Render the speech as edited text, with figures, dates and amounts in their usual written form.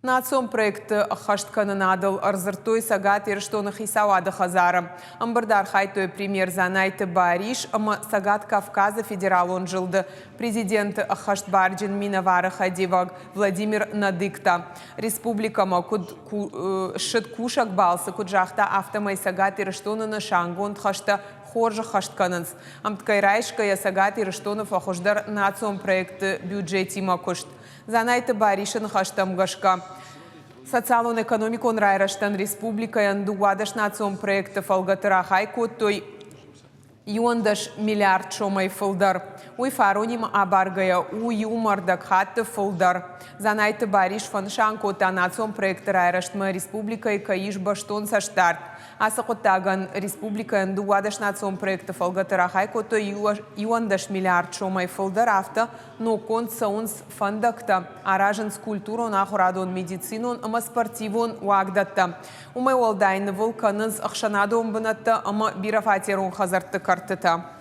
Национ проектты ӕххӕсткӕнынадыл ӕрдзырдтой Цӕгат Ирыстоны Хицауады хӕдзары. Ӕмбырды архайдтой премьер Дзанайты Барис ӕмӕ Цӕгат Кавказы федералон зылды президенты ӕххӕстбарджын минӕвары хӕдивӕг Владимир Надыкта. Республикӕмӕ куыд ссыд кусӕг балцы, куыд загъта, афтӕмӕй Цӕгат Ирыстоны нысангонд хӕстӕ хорз ӕххӕст кӕнынц. Ӕмткӕй райсгӕйӕ Цӕгат Ирыстоны фӕхуыздӕр национ проектты бюджетимӕ куыст. Дзанайты Барисы ныхӕстӕм гӕсгӕ, социалон-экономикон райрӕзтӕн республикӕйӕн 12 национ проекты фӕлгӕты рахай кодтой 11 миллиард сомӕй фылдӕр. Уый фаронимӕ абаргӕйӕ у иумӕрдӕг хатты фылдӕр. Дзанайты Барис фӕнысан кодта, национ проекты райрӕзтмӕ республикӕйы кӕй ис бӕстон цӕстдард. Ацы хъуыддагӕн республикӕйӕн 12 национ проекты фӕлгӕты рахай кодтой 11 миллиард сомӕй фылдӕр, афтӕ Ноггонд цӕуынц фӕндӕгтӕ, аразынц культурон, ахуырадон, медицинон ӕмӕ спортивон уагдӕттӕ. Уымӕй уӕлдай нывыл кӕнынц ӕхсӕнадон бынӕттӕ ӕмӕ бирӕфатерон хӕдзӕртты кӕртытӕ.